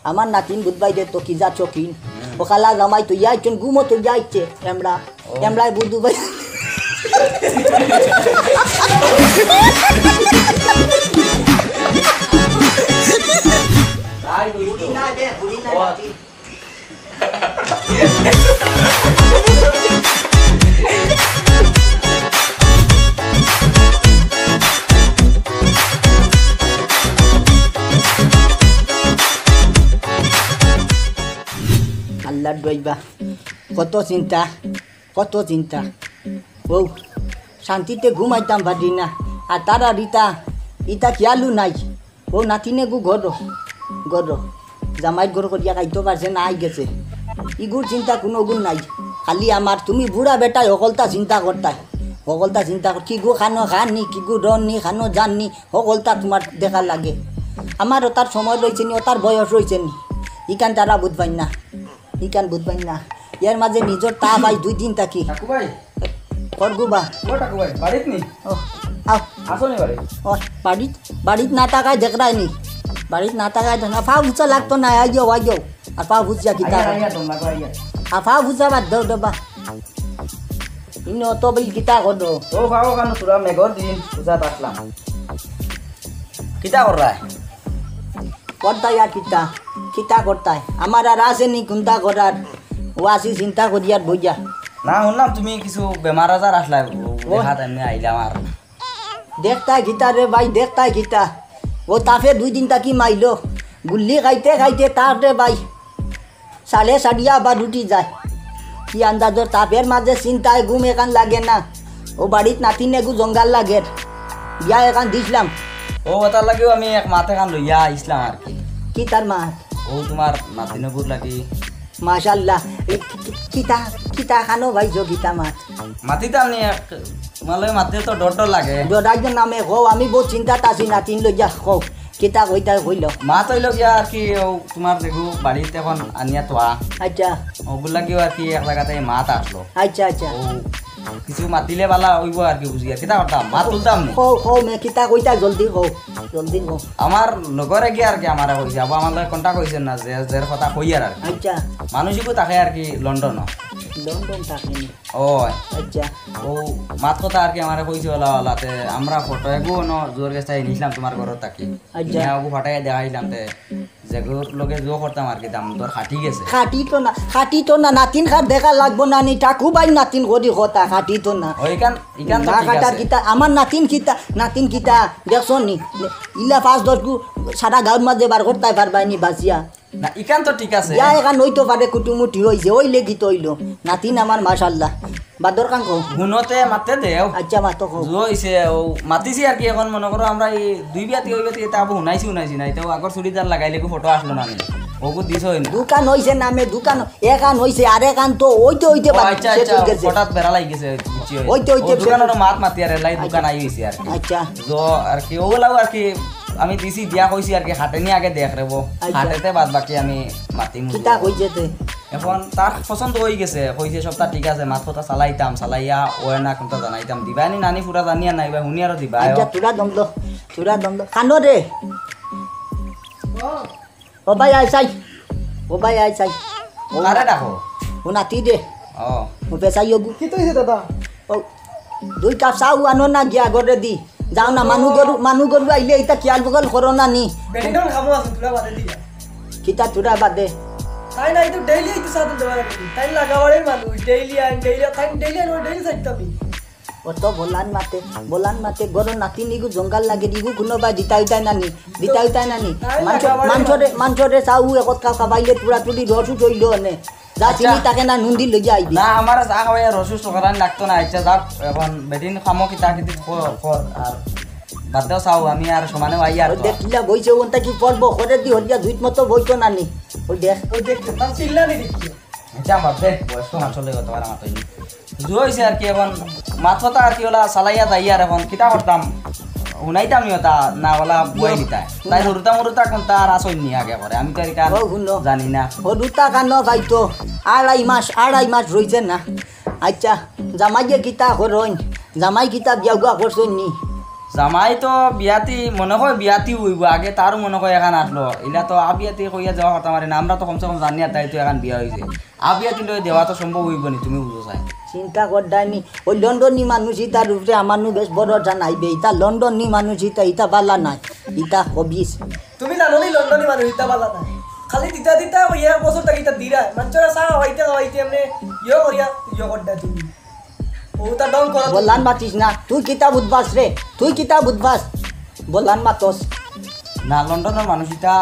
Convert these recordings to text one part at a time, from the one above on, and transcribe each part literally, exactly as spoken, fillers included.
আমার নাতিন বুধবাই দে তো কি যা চকিন। ও খালা জামাই তো যাইছেন, ঘুমো তো যাইছে। আমরা, আমরা বুধবাই। আল্লাহর ডইবা, কত চিন্তা, কত চিন্তা। ও, শান্তিতে ঘুমাইতাম পারি না। আর তারা রিতা, ইতা খেয়ালও নাই। ও নাতিনে গু ঘর, ঘর। জামাইর ঘর করিয়া খাইতো পারছে না, আই গেছে। ইগুর চিন্তা কোনো গুণ নাই। খালি আমার, তুমি বুড়া বেটায় হকলতা চিন্তা করতায়। হকলতা চিন্তা কর, কি গু খানো খাননি, কি গু ডরনি, খানো জাননি, হকলতা তোমার দেখা লাগে। আমার ওটার সময় রইছে নি, ওটার বয়স রইছে নি। ইখান তারা বুঝবাইন না, ইখান বুঝবাইন না। এর মাঝে নিজর তা ভাই দুই দিন থাকি। ঠাকু ভাই। করগু বা। ও ঠাকু ভাই, বাড়িত নি? ও, আও। আসো নি বাড়িত? ও, বাড়িত, বাড়িত না থাকায় দেখরায় নি। বাড়িত না থাকায় দেখ না। ফাও বুঝা লাগতো না, আইও, আইও। আর ফাও বুঝা কিতা? আইয়া, আইয়া, তোমরা তো আইয়া। আর ফাও বুঝা বাদ দেও, দেবা। ইনো তো বিল কিতা করো? ও ফাও কানো তোরা মেঘর দিন, বুঝা পাসলাম। কিতা কররায়? করতাই আর কিতা, কিতা করতাই? আমার আর আছে নি কুন্তা করার? ও আছি চিন্তা করি আর বইয়া। না, হুনলাম তুমি কিছু বেমার আজার আসলায়, ও। দেখাত এমনে আইলাম আর। দেখতায় কিতা রে ভাই, দেখতায় কিতা? ও তাপে দুই দিন থাকি মাইলো, গুল্লি খাইতে খাইতে তাপ রে ভাই। সাড়ে সাড়িয়া আবার উঠি যায়। কি আন্দাজর তাপের মাঝে চিন্তায় ঘুম এখান লাগে না। ও বাড়িত নাতিনে গু জঙ্গাল লাগের। বিয়া এখান দিছলাম। ও, ওটার লাগিও আমি এক মাত এখান লইয়া আইছলাম আর কি। কি তার মাত? ও তোমার নাতিনগুর লাগি। মাশাআল্লাহ। এ, কি-, কি-, কিতা, কিতা খানো ভাই যোগিতা মাত? মাতিতাম নি এক, তোমার লগে মাতিলে তো ডর ডর লাগে। ডরাইও না মে, কও, আমি বহুত চিন্তাত আছি নাতিন লইয়া, কও। কিতা কইতায় কইলো। মাত অইলো গিয়া আর কি, ও তোমার দেখো বাড়িত এখন আনিয়া তোয়া। আচ্ছা। ওগুলা কিও আর কি এক জাগাতে মাত আসলো। আচ্ছা, আচ্ছা। ও কিছু মাতিলে বালা অইবো আর কি, বুঝি আর কিতা করতাম, মাত তুলতাম নি। কও, কও, মে কিতা কইতায় জলদি কও, জলদি কও। আমার লগরে গিয়া আর কি আমারে কইছে, আবু আমার লগে contact অইছে না, যে, যের কথা কইয়ার আর কি। আচ্ছা। মানুষগু থাকে আর কি লন্ডনো। লন্ডন থাকে নি? ওই। আচ্ছা। ও মাত কথা আর কি আমারে কইছে ওলা ওলাতে, আমরা ফটো এগু অনো জুয়ার গেছ থাকি নিছলাম তোমার ঘরর থাকি। আচ্ছা। নিয়া ওগু ফাটাইয়া দেখাইলাম তে, যেগুর লগে জুয়া করতাম আর কি, দাম দর খাটি গেছে। খাটি তো না, খাটি তো না, নাতিন খার দেখা লাগবো না নি, ঠাকু ভাই নাতিন করি কথা, খাটি তো না। ওইখান, ইখান তো না ঠিক কাটার আছে। কিতা, আমার নাতিন কিতা, নাতিন কিতা, দেখছো নি? ইলা পাঁচ দশ গু সারা গাঁওর মাঝে বার করতায় পারবায় নি বাঁচিয়া। না, ইখান তো ঠিক আছে। বিয়া এখান অইতো পারে, কুটুমুটি অইছে, অইলে কিতা অইলো। নাতিন আমার মাশাআল্লাহ। বাদর খান কও। হুনতে মাতে দেও। আচ্ছা, মাতো কও। জুয়া অইছে, ও মাতিছি আর কি, এখন মনো করো আমরা এই দুই বিয়াতি, ওই বিয়াতি, এটা আবু হুনাইছি, হুনাইছি না, এটা আগর চুড়িদার লাগাইলে কি ফটো আসলো না নি? ওগু দিছ অই না। দুখান অইছে নামে, দুখান, এখান অইছে, আর এখান তো অইতে অইতে ও, বাদ, আচ্ছা, শেষ আচ্ছা, অই গেছে। হঠাৎ বেড়া লাগি গেছে, বুঝছি অই। অইতে অইতে ও শেষ দোকান অইছে। অনো মাত মাতি আর লাই দোকান আচ্ছা। আই অইছে আর কি। আচ্ছা। জো আর কি, ওগুলাও আর কি, আমি দিছি দিয়া কইছি আর কি, হাটে নিয়ে আগে দেখ রেবো। আচ্ছা। হাটেতে বাদ বাকি আমি মাতিমু। কিতা কইছে তে? এখন তার পছন্দ অই গেছে, কইছে সবটা ঠিক আছে, মাত কথা চালাইতাম, চালাইয়া ওয় না কোনটা জানাইতাম, দিবায় নি নানি পুরা জানিয়া নাই বা হুনি আরো দিবা। আচ্ছা, তোরা দম দো, তোরা দম দো। কানো রে। ও ভাই, আয় চাই। ও ভাই, আয় চাই। ও কারে ডাকো? ও নাতি দে। ও। ও বেচাই ওগু। কিতা অইছে দাদা? ও, দুই কাপ চা আনো না গিয়া ঘরে দি। যাও না, মানু গরু, মানু গরু আইলে ইতা খিয়াল বগল করো না নি। বেটিনর কামো আছে, তোরা বাদে দিবা। কিতা তোরা বাদে? তাই নাই তো ডেইলি এই তো চা তুলতে পারে। তাই লাগাবাড়ির মানুষ, ডেইলি আন, ডেইলি, তাই ডেইলি আন, ডেইলি চাইতাম। অত বলান মাতে, বলান মাতে, গরু নাতিন ইগু জঙ্গল লাগে, ইগু কোনো বা দিতা উতায় না নি, দিতা উতায় না নি। তাই মানছ-, লাগাবাড়ির মানছরে, মানুষ। মানছরে চাউ একত খাও খাবাইলে তোরা তুলি রস উঠইল অনে। যা আচ্ছা। চিনি তাকে না নুন দি লইয়া আইবি। না, আমার চা খাওয়াইয়া রসুস করান লাগতো না। আচ্ছা, যাক, এখন বেটিন খামো কিতা কিতি কর, কর, আর বাদ দেও চাও, আমি আর সমানে আই আর ওই তো। দেখ কিলা বইছে, ওনটা কি পড়বো? করে দি হলিয়া দুইত মতো বইতো না নি। ওই দেখ। ওই দেখ, তার চিল্লা নি দেখি। আচ্ছা, বাদ দে, বয়স্ক মানুষ হলে কত বার আমার তো এই। জুয়া হইছে আর কি, এখন মাত কথা আর কি ওলা চালাইয়া যাই আর এখন কিতা করতাম? হুনাইতাম নি ওটা, না ওলা বুয়াই দিতায়। তাই হুরুতা মুরুতা কোনটা আর আসইন নি আগে করে, আমি তো আর ইখান ও, হুনো। জানি না। হুরুতা কানো ভাই তো আড়াই মাস, আড়াই মাস রইছে না। আচ্ছা, জামাইয়ে কিতা করইন? জামাই কিতা বিয়া উয়া করছইন নি? জামাই তো বিয়াতি মনে কয় বিয়াতি অইবো, আগে তারও মনে কয় এখান আটলো। ইলা তো আবিয়াতি কইয়া যাওয়া কথা মারে না, আমরা তো কমসে কম জানি আর তাই তো এখান বিয়া অইছে। আবিয়াতি লই দেওয়া তো সম্ভব অইবো নি, তুমি বুঝো চাই। চিন্তা করদায়নি, ওই লন্ডনী মানুষ ইতার উপরে আমার নু বেশ ভরসা নাই বে। ইতা লন্ডনী মানুষ ইতা, ইতা বালা নাই, ইতা খবিস। তুমি জানো নি লন্ডনী মানুষ ইতা বালা নাই? খালি দিতা দিতা ওই এক বছর থাকি ইতা দিরা। মানুষরা চা খাওয়াইতে খাওয়াইতে এমনি ইয়ে করিয়া ইয়ে করদা তুমি। ও তা ডং করো তুমি। বললাম মাতিস না, তুই কিতা বুঝবাস রে, তুই কিতা বুঝবাস? বললাম মাতস। না, লন্ডনর মানুষ ইতা।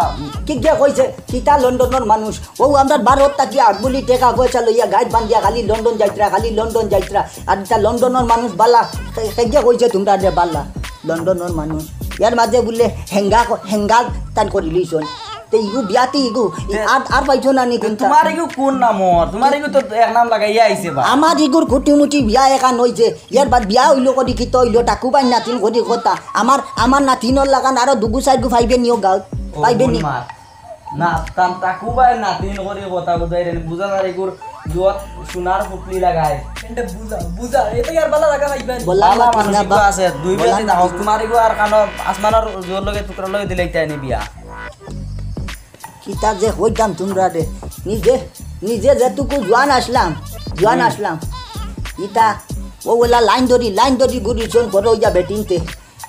কি গিয়া কইছে? কিতা লন্ডনর মানুষ? ও আমরা ভারত থাকি আগুলি টেকা পয়সা লইয়া গাইড বান্ধিয়া খালি লন্ডন যাইত্রা, খালি লন্ডন যাইত্রা। আর ইতা লন্ডনর মানুষ বালা, কে, কে গিয়া কইছে তোমরা রে বালা? লন্ডনর মানুষ। ইয়ার মাঝে বুলে হেঙ্গা ক-, হেঙ্গা তান করি লইছন। তে ইগু বিয়াতে ইগু, তে আর, আর পাইছো না নি তে কোনটা? তোমার ইগু কোন নাম ওর? তোমার ইগু তো এক নাম লাগাইয়া আইছে বা। আমার ইগুর কুটিমুটি বিয়া এখান অইছে। ইয়ার বাদ বিয়া অইলো করি কিতা অইলো? টাকু ভাই নাতিন করি কথা। আমার, আমার নাতিনর লাগান আরো দুগু চাইরগু পাইবে নিও গাঁও। ও, পাইবে নি? গুণ মার। না, তান টাকু ভাই নাতিন করি কথা বুঝাই রে, বুঝা যার ইগুর জুয়াত সোনার পুতলি লাগায়। এটা বুঝা, বুঝা। এটা ইয়ার বালা লাগা পাইবা নি? বললাম বালা মাতিস মানুষ না ইগু বা। আছে, দুই বললাম বেলা না মাতিস হোক, না। তোমার ইগু আর কানো আসমানর জোর লগে টুকরা লগে দিলে ইতা এনে বিয়া। কিতা যে কইতাম তোমরা রে, নিজে, নিজে যেটুকু জোয়ান আসলাম, জোয়ান হুম। আসলাম, ইতা ও ওলা লাইন ধরি, লাইন ধরি ঘুরিছন করো ইয়া বেটিনতে।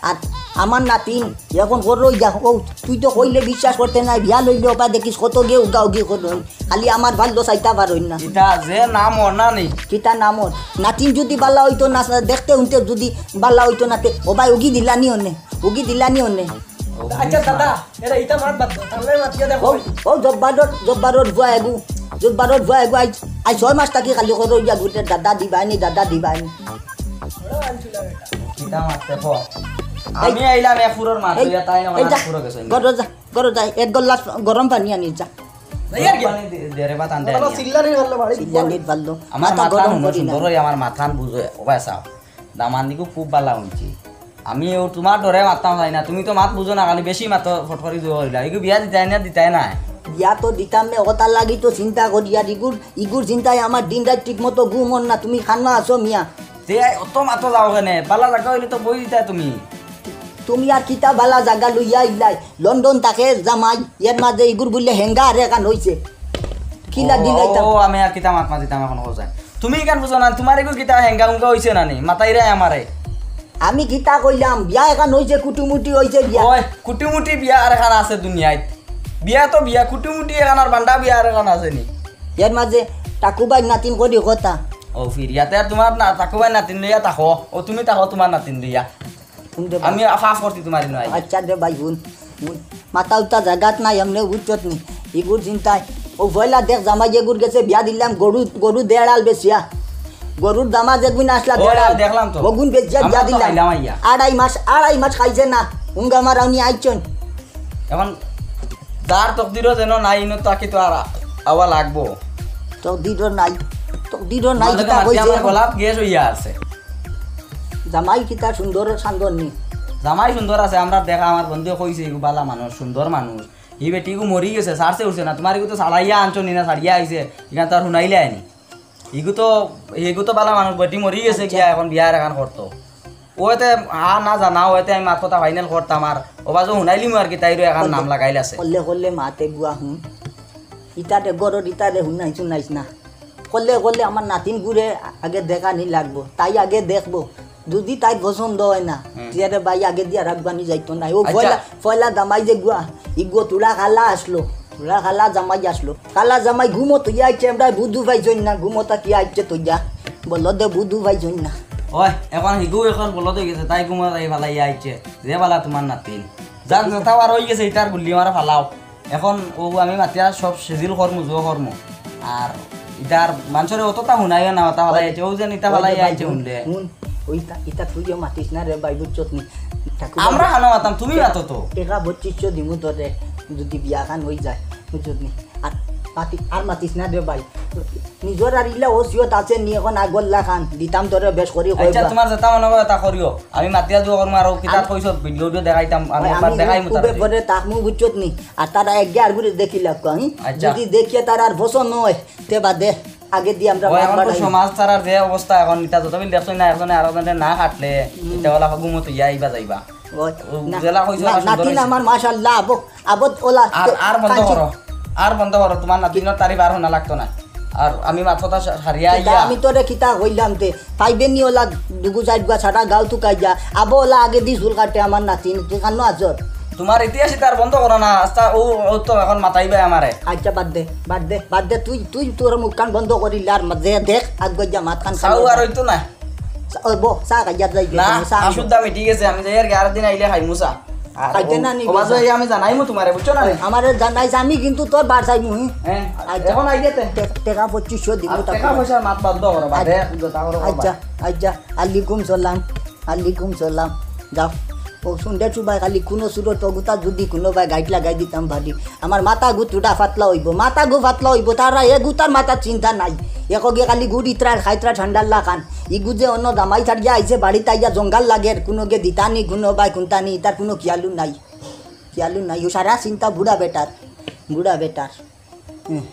আর আমার নাতিন এখন করো ইয়া, ও তুই তো কইলে বিশ্বাস করতে নাই, বিয়া লইলে ওবা দেখিস কত গে উগা উগি করইন, খালি আমার ভাল্লো চাইতা পারইন না। ইতা যে নাম ওর না নি? কিতা নাম ওর? নাতিন যদি বালা অইতো না, দেখতে হুনতে যদি বালা অইতো না, তে ওবায় উগি দিলানি অনে, উগি দিলানি অনে। আচ্ছা দাদা, এরা ইতা মাত বাদ দাও, তাহলে মাতিয়া দেখো। ও, ও জব্বারর, জব্বারর বুয়া এগু, জব্বারর বুয়া এগু, আই, আই ছয় মাস থাকি খালি করো ইয়া গুটে দাদা দিবায়নি, দাদা দিবায়নি। ওরা আনছিল এটা। কিতা মারতে কো? আমি আইলাম এক ফুরর মাত এই, লইয়া, তাই না এই যা, ফুরো গেছে। ঘরো যা, ঘরো যা, এক গ্লাস গরম পানি আনি যা। যাই আর কি? পানি দে, দে রে বা, ঠান্ডা ওরা আনিয়া। চিল্লানি মারলো বাড়ি। চিল্লানি মারলো। আমার মাথা মাথা হুনো হুনো করি না। সুন্দর অই, আমার মাথা বুঝো, ও ভাই সাহেব। দামান্দিগু খুব বালা অইছে। আমি ও তোমার ডরে মাততাম চাই না, তুমি তো মাত বুঝো না, খালি বেশি মাত ফটফটি জোর অইলা। ইগু বিয়া দিতায় না, দিতায় না। বিয়া তো দিতাম নে, ওটার লাগি তো চিন্তা করি। আর ইগুর, ইগুর চিন্তায় আমার দিন রাত ঠিক মতো ঘুম অর না। তুমি খান্না আছো মিয়া। তে অত মাতো যাও কেনে? বালা জাগা অইলে তো বই দিতায় তুমি। তুমি আর কিতা বালা জাগা লইয়া আইলাই? লন্ডন থাকে জামাই, এর মাঝে ইগুর বুলে হেঙ্গা আর এখান অইছে। কিলা ও, দিলাইতাম? ও, আমি আর কিতা মাত মাতিতাম এখন, কও চাই। তুমি কেন বুঝো না? তোমার ইগু কিতা হেঙ্গা উঙ্গা অইছে না নি? মাতাইরায় আমারে। আমি কিতা কইলাম? বিয়া এখান অইছে, কুটুমুটি অইছে বিয়া। ওই, কুটুমুটি বিয়া আর এখান আছে দুনিয়াত। বিয়া তো বিয়া, কুটুমুটি এখান আর বান্ডা বিয়া আর এখান আছে নি? এর মাঝে টাকু ভাই নাতিন করি কথা। ও ফিরিয়াতে আর তোমার না, টাকু ভাই নাতিন লইয়া থাকো। ও তুমি থাকো তোমার নাতিন লইয়া। হুন দে ভাই। আমি আফাফ করছি তোমার ইনো আইয়া। আচ্ছা দে ভাই, হুন, হুন। মাথা উতা জাগাত নাই, এমনে বুঝছত নি? ইগুর চিন্তায়। ও পয়লা দেখ জামাই এগুর গেছে বিয়া দিলাম, গরু, গরু দেড়াল বেচিয়া। গরুর দামা যেগুন আসলা ও, দেড়াল। দেখলাম তো। ওগুন বেচিয়া আমরা বিয়া তো দিলাম। খাইলাম আইয়া। আড়াই মাস, আড়াই মাস খাইছে না। উঙ্গা মারাউনি আইছন। এখন যার তকদিরও যেন নাই, ইনো তাকে তো আর আওয়া লাগবো। তকদিরও নাই, তকদিরও নাই, তোমার কিতা মাঝে কইছে আমার এখন? গলাত গ্যাস অইয়া আছে। জামাই কিতা সুন্দর সান্দর নি? জামাই সুন্দর আছে, আমরা দেখা, আমার বন্ধুয়ে কইছে, ইগু বালা মানুষ, সুন্দর মানুষ। ই বেটি ইগু মরি গেছে, ছাড়ছে উঠছে না, তোমার ইগু তো ছাড়াইয়া আনছো নি না, ছাড়িয়া আইছে, ইখান তো আর হুনাইলে আইনি। ইগু তো, ইগু তো বালা মানুষ, বেটি মরি গেছে আচ্ছা। গিয়া, এখন বিয়া আর এখান করতো। ওতে আ না জানা, ওতে আমি মাত কথা ফাইনাল করতাম আর। ও বাজু হুনাইলিমু আর কি, তাইরও এখান নাম লাগাইল আছে। করলে, করলে মাতে বুয়া হুন। ইতারে গরর, ইতারে হুনাইস, হুনাইস না। করলে, করলে আমার নাতিন গুরে আগে দেখানি লাগবো। তাই আগে দেখবো। যদি তাই পছন্দ হয় না, হুম। তিয়ারে ভাই আগে দিয়া রাখবানি যাইতো না। ও আচ্ছা। পয়লা, পয়লা দামাই যে গুয়া, ইগো তুলা খালা আসলো। তুলা খালা জামাই আসলো। খালা জামাই ঘুমো তো ইয়া আইছে, আমরা বুধু পাইছই না, ঘুমো তা কি আইছে তো ইয়া। বলো দে বুধু পাইছই না। ওই, এখন হিগু এখন বলো তো গেছে, তাই ঘুমো তাই ফালাই আইছে। যে বালা তোমার নাতিন। যাক, যেটা আর হই গেছে, ইতার গুল্লি মারা ফালাও। এখন ও আমি মাতিয়া সব সিজিল করমু, জো করমু। আর ইতার মানষরে অতটা হুনাইও না, ওটা ফালাই আইছে, ও যেন ইতা ফালাই আইছে হুনলে। হুন, ওইটা, ইতা তুইও মাতিস না রে ভাই, বুঝছত নি? ঠাকুর আমরা বাবু, হানো মাতাম, তুমি মাতো তো। টেকা পঁচিশশো দিমু তোরে, যদি বিয়া খান হই যায়, বুঝছত নি? আর মাতি-, আর মাতিস না রে ভাই। নিজর আর ইলা ওসিয়ত আছে নি, এখন আগর লাখান দিতাম তোরে বেশ করি আচ্ছা, কইবা। তোমার যেটা মনে করে তা করিও। আমি মাতিয়া জো করমু আর ও কিতা আমি কইছো ভিডিও ভিডিও দেখাইতাম, আমি ওই একবার আমি দেখাইমু উবে তারে। পরে তাকমু বুঝছত নি? আর তারা এক গিয়ার ঘুরে দেখি লাগবো আমি। আচ্ছা। যদি দেখিয়া তার আর পছন্দ হয়, তে বাদে। আগে দি আমরা ওই মাত এখন তো বাড়াই। সমাজ ছাড়ার যে অবস্থা এখন, ইটা যত বিল দেখছো না, একজনে আরো জনে না কাটলে, ইটা ওলা হুকুমত ইয়া ইবা যাইবা। ওই, ও, না, জেলা কইছো না, না, সুন্দর নাতিন হইছে। আমার মাশাআল্লাহ, আবো, আবো ওলা, আর, আর বন্ধ কাঞ্চি। করো, আর বন্ধ করো, তোমার নাতিনর তারিফ আর হুনা লাগতো না। আর আমি মাত কথা সা-, সারিয়া কিতা আইয়া। আমি তোরে কিতা কইলাম তে, পাইবে নি ওলা দুগু চাইরগুয়া সারা গাঁও তুকাইয়া, আবো ওলা আগে দি চুল কাটে আমার নাতিন, তুই কানো আজর। তোমার ইতিহাস ইতা আর বন্ধ করো না, আস্তা ও, ও তো এখন মাতাইবে আমারে। আচ্ছা, বাদ দে, বাদ দে, বাদ দে, তুই, তুই তোর মুখখান বন্ধ করিল আর মা-, যে দেখ, আগুয়াইয়া মাতখান চাও খাইয়া আর যা। হইতো না। চা-, ওই বো, চা খাইয়া যাই গে, না, চা খাইয়া। আসুক দামি, ঠিক আছে, আমি যাই আর কি, আরেকদিন আইলে খাইমু চা। আর খাইতে ও-, না নি ওবা বেটা। যাই আমি জানাইমু তোমারে, বুঝছো না নি? আমারে জানাইস, আমি কিন্তু তোর বার চাইমু, হুম? হ্যাঁ, আচ্ছা। এখন আই গেতে। টে-, টেকা পঁচিশশো দিমু আর তারপরে। টেকা পয়সার মাত বাদ দাও, বাদে আচ্ছা। যথা করো, বাবা। আচ্ছা, আচ্ছা, আলাইকুম সালাম, আলাইকুম সালাম। যাও। ও শুনতে চুবাই খালি কোনো সুরত অগুতা যদি কোনো বাই গাইট লাগাই দিতাম পারি। আমার মাথা গু তুটা ফাতলা হইব, মাথা গু ফাতলা হইব, তারা এ গুতার মাথা চিন্তা নাই। একগে খালি গুড় ইতরা খাইতরা ঠান্ডার লাখান। ইগু যে অন্য দামাই ছাড়িয়া আইছে বাড়িত আইয়া জঙ্গল লাগের, কোনো গে দিতানি, কোনো বাই কুন্তানি, ইতার কোনো খিয়ালু নাই। খিয়ালু নাই, ও সারা চিন্তা বুড়া বেটার, বুড়া বেটার। হুম।